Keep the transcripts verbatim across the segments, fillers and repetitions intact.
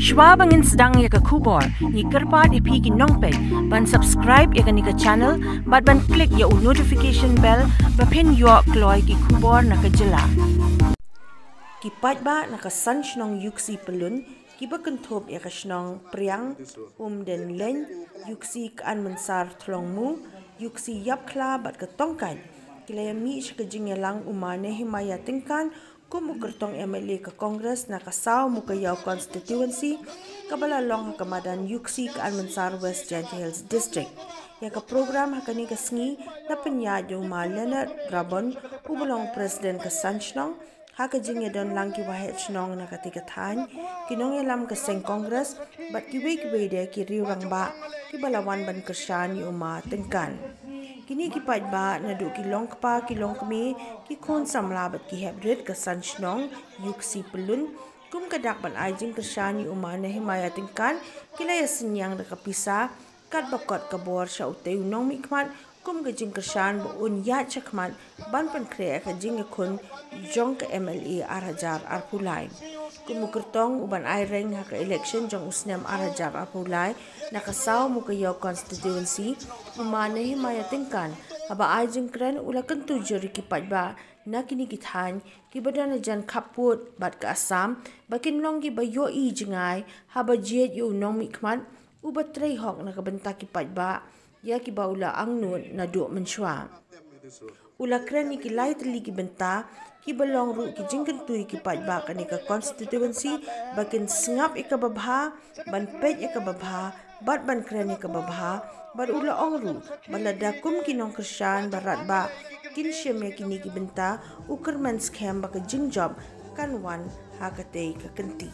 Shwa ba ngin sdang ïa ka khubor, ngi kyrpad ïa phi ki nongpeit ban subscribe ïa kane ka channel bad ban click ïa u notification bell ba phin ïoh kloi ki khubor na ka jylla. Ki paidbah na ka san shnong Yuksi Pyllun kiba kynthup ïa ka shnong Priang, Umdenlein, Yuksi K'an Mynsar Thlongmu, Yuksi Ïapkhla bad ka Tongkait ki la ïa mih sha ka jingïalang u Ma Nehemiah Tyngkan kum u kyrtong M L A ka Congress na ka saw Mowkaiaw constituency kaba la long ha ka madan Yuksi K'an Mynsar, West Jaintia Hills District. Ïa ka program ha kane ka sngi la pynïaid da u Ma Leonard Rabon uba long president ka san shnong, ha ka jingïadon lang ki waheh shnong na katei ka thaiñ, ki nongïalam ka seng Congress bad kiwei kiwei de ki riew rangbah kiba la wan ban kyrshan ïa u Ma Tyngkan. Kine ki paidbah naduh ki long kpa ki long kmie, ki khun samla bad ki hep rit ka san shnong Yuksi Pyllun, kum ka dak ban ai jingkyrshan ïa u Ma Nehemiah Tyngkan ki la ïa synñiang da ka pisa katba kot ka bor sha utei u nongmihkhmat kum ka jingkyrshan ba un ïaid shakhmat ban pynkhreh ïa ka jingïakhun jong ka M L A ar hajar arphew lai. Kum u kyrtong uban ai reng ha ka election jong u snem ar hajar arphew lai na ka saw Mowkaiaw constituency, u Ma Nehemiah Tyngkan haba ai jingkren u la kyntu jur ïa ki paidbah na kine ki thaiñ kiba don hajan khappud bad ka Assam ba kin long kiba ïohi jngai haba jied ïa u nongmihkhmat uba trei hok na ka bynta ki paidbah ïa kiba u la angnud naduh mynshuwa. U la kren ïa ki lai tylli ki bynta kiba long ruh ki jingkyntu ïa ki paidbah kane ka constituency ba kin sngap ïa kaba bha, ban peit ïa kaba bha bad ban kren ïa kaba bha. Bad u la ong ruh ba lada kum ki nongkyrshan ba radbah kin shim ïa kine ki bynta, u kyrmen skhem ba ka jingjop kan wan ha katei ka kynti.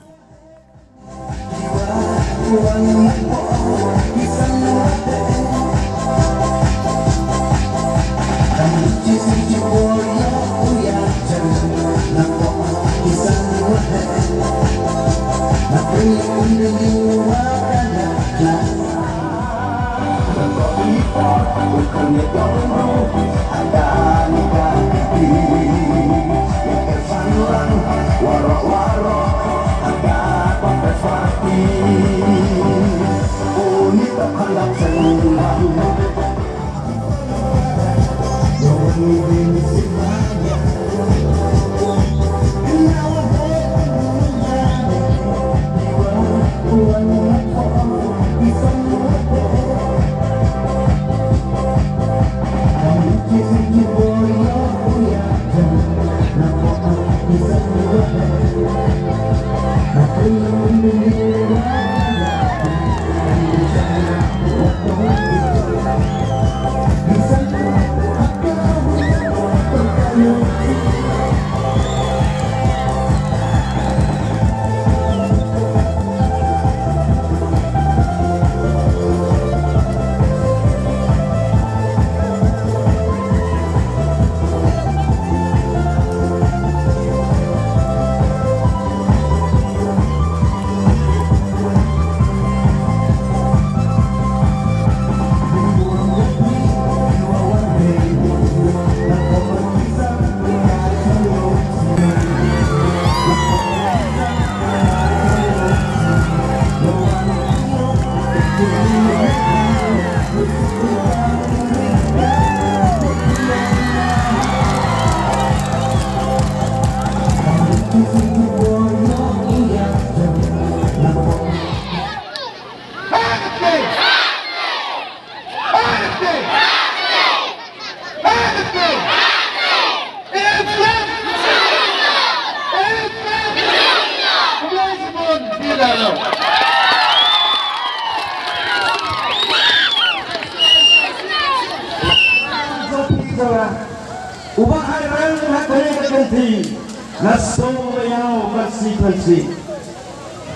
Uba ai reng ha kane ka kynti na Sohmaïaw constituency.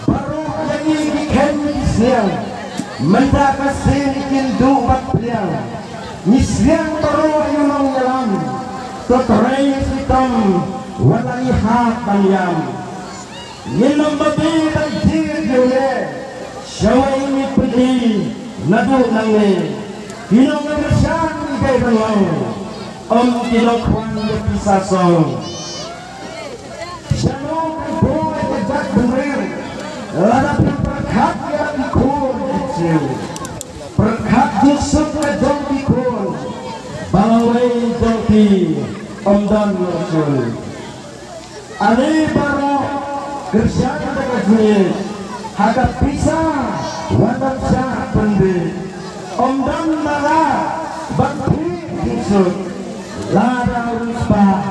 Baroh jong ngi ki khein ki sliang, mynta ka sien kin duh bad pliang. Ngi sliang baroh ïa u nongïalam, to trei shitom wat la ngi hap ban ïam. Ngin ym babe ban jied ïa une, shawei ngi pynïaid naduh nangne. Ki nongkyrshan ngi dei ban long, ym ki nongkhwan ïa pisa song. Shano kan boi ka jaitbynriew, Lada phi pyrkhat ïa ki khun ki jong phi, pyrkhat jingsuk ka jong ki khun, ba lawei jong phi ym don longshun. Are baroh kyrshan da ka jingïeit, ha ka pisa wat ym shah pynbeit. Ym don mala bad phi jingsuk, lada u riewspah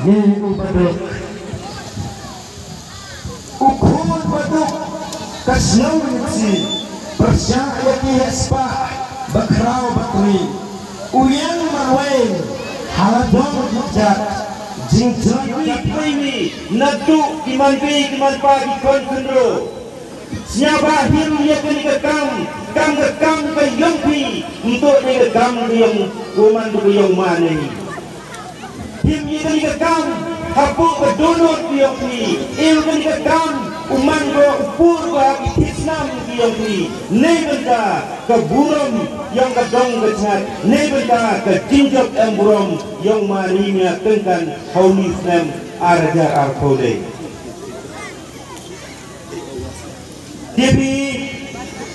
ïeit u baduk. U khun baduk ka shnong Iewsi, pyrshah ïa ki heh spah bakhraw batri. U ïeng marwei ha la jong ki kjat, jingjot. Wi, wi, wi, naduh ki man phi ki man pa ki khun khynroo. Sngewbha him ïa kane ka kam, kam ka kam ka ïong phi, ym toh ne ka kam ka ïong u man, ka ïong mane. Him ïa kane ka kam hapoh ka dohnud ka ïong phi, ïa kane ka kam u man ko u pur ko ha ki thied snam ka ïong phi. Neibynta ka burom ïong ka dong ka jhat, neibynta ka jingjop em burom ïong ma Ri Mia Tyngkan ha une u snem ar hajar arphew dei. Te phi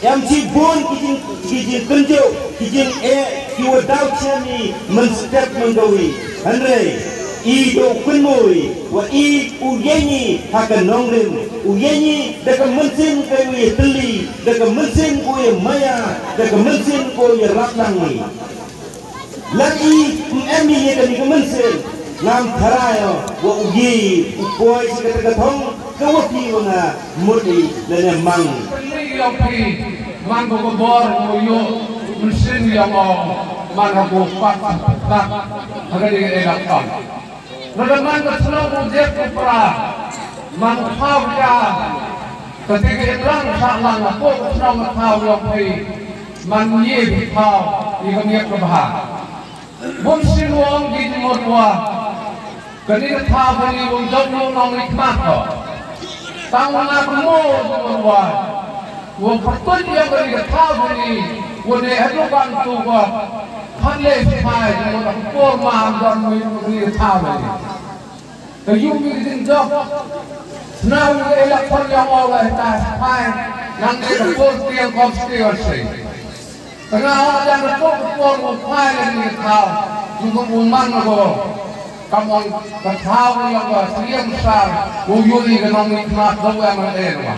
em shibun ki jing, ki jingkynjoh, ki jingeh, ki wa daw shem i mynstep mynta wi. Hynrei i da u kynmaw wa i u ïeng i ha ka nongrim, u ïeng i da ka mynsiem ka u ïatylli, da ka mynsiem ka u ïamaya, da ka mynsiem ka u ïarap lang i. Lada i ym em i ïa kane ka mynsiem, ngam tharai o wa u ïa u poi sha kata ka thong ka wa phi wa nga mut i lane mang. Pynlong phi man ko ka bor ko ïoh mynsiem ïa ko man ha ko pat pat ha kane ka election. Lada man ka shnong u dep u pra man u thaw ka ka te ka imlang sah lang ko ka shnong ka thaw ïa phi. Man ngi phi thaw ïa ka miet ka bha. Bun sien u ong ki jingmut wa kane ka thaw kane u dong u nong i khmat ko. Tang u nga ka mo u jingmut wa u ong pyrtuit ïa kane ka thaw kane u ne haduh bang tu ko. Phan le phi phai jingmut wa ka por ma am dong u kane ka thaw kane. Ka ïoh ki jingjop. Sna u election ïa u la ta phai nang de ka por tiang constituency. Tengah ong jan ka por ka por u phai la ni thaw. Ngu u man ko. Kam ong ka thaw ïa ka tiang sar. U ïoh i ka nong ni khmat da u M L A wa.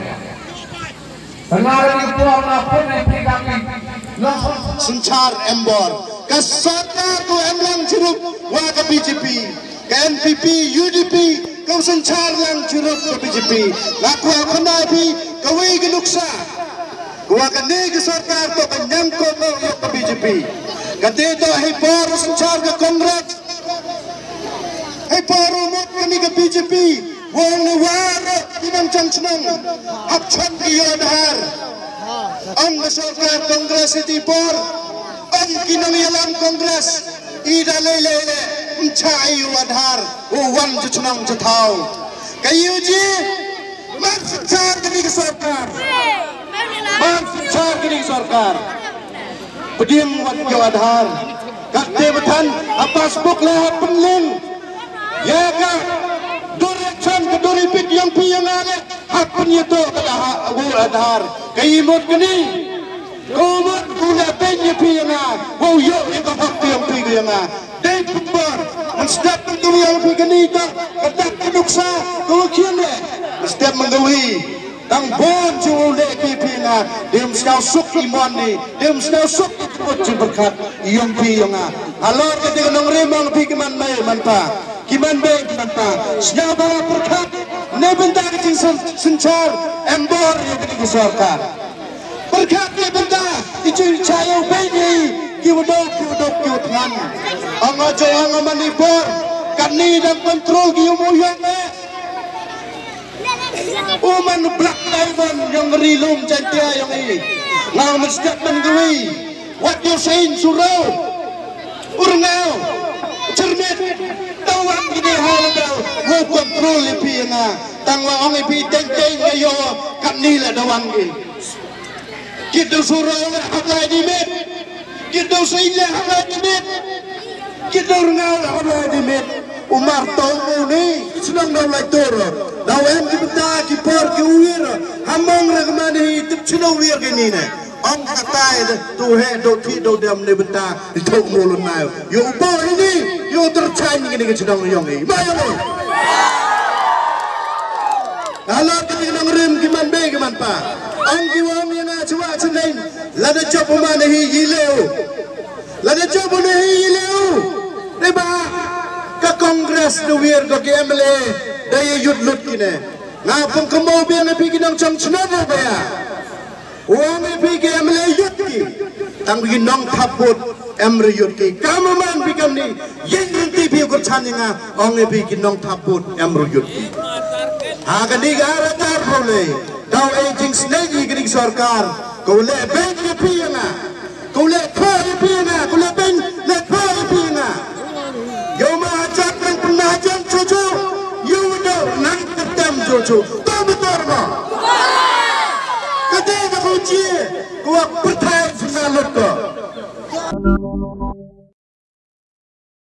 Tengah ri por na pun ni phi kami. Nong synshar em bor. Ka sorkar tu em lang chirup wa ka B J P. Ka N P P, U D P, ka synshar lang chirup ka B J P. Nga kwah khana phi kawei ka nuksa. Wa kane ka sorkar to ka nyngkong ko ïa ka B J P. Kate to hei por synshar ka Congress. Hei por u mut kane ka B J P. Wa ong ne wa ro ki nongchong chnong hap chon ki ïa u Aadhaar. Ong ka sorkar Congress iti por. Ong ki nongïalam Congress. I da lei lei lei ym cha i u Aadhaar u wan cha chnong cha thaw. Ka ïoh ji mar synshar kane ka sorkar. Mar synshar kane ka sorkar. Pdiang wat ïa u Aadhaar. Ka te ba than ha passbook le ha pynlong. Ïa ka dur ïa chan ka dur ïa pit ïong phi ïong nga le ha pynïatoh ka da ha u Aadhaar. Ka i mut kane. Ka mut u la pynïa phi ïa nga, u ïoh ïa ka hok phi ïong phi ïa nga. Dei pynbor, mynstep mynta ïong phi kane ka, ka dak ka nuksa, ka wa khian le. Mynstep mynta wi, tang bun ju u leh phi phi nga, dei ym sngewsuk i mon ni, dei ym sngewsuk i jingmut jingpyrkhat ïong phi ïong nga. Halor kata ka nongrim ong phi ki man mei man pa, ki man bei ki man pa, sngewbha pyrkhat, ne bynta ka jingsyn-, synshar, em bor ïa kane ka sorkar. Pyrkhat ïa bynta ki jingshah ïa u beit ïa ki wa duk ki wa duk ki wa thngan. Ong nga jong ong nga man i bor kane dang kontrol ki u mu ïong eh. U man u Black Diamond ïong ri lum Jaintia ïong i. Nga man step man gwi. Wat ïa sein surau. Ur ngau. Cermit. Tawang kini hal dau. Wa kontrol i pi nga. Tang wa ong i pi teng teng nga ïoh kane la dawang i. Kito surau le hap lai di met. Kito seiñ le hap lai di met. Kito rngau le hap lai di met. Umar tong mu ni. Senang dau lai tur. Daw em ki bynta ki por ki u wir. Hamong re ka man hi tip chino wir ki ni ne. Ong katai de tu he do thi do dem ne bynta. Di thok mo lun nai. Yo u bo hi ni. Yo ter chan ni ki ni ki chnong yong hi. Ma yong hi. Ala ki ni nong rim ki man be ki man pa. Ong ki wang yang a chwa chneng. Lada chop u man hi yi leo. Lada chop u ne hi yi leo. Dei ba ka Congress du wir ko ki M L A. Da ye yut lut ki ne. Nga pung kamo biang e phi ki nong chong chna ba ya. Wang e phi ki M L A yut ki. Tang phi ki nong thap vote em re yut ki. Kam man phi kam ni. Yeng rin ti phi kur chan nga. Ong e phi ki nong thap vote em re yut ki. Ha ka ni ga ra tar pro le. Daw e jing snei ki ni sorkar. Ko le ben ki phi nga. Ko le kho e phi nga. Ko le ben le kho e phi nga. Yo ma ajak nang pernah ajak cucu. Yo do nang ketem cucu. To betul ma. Kete ka ko cie. Ko pertai sina lut ko.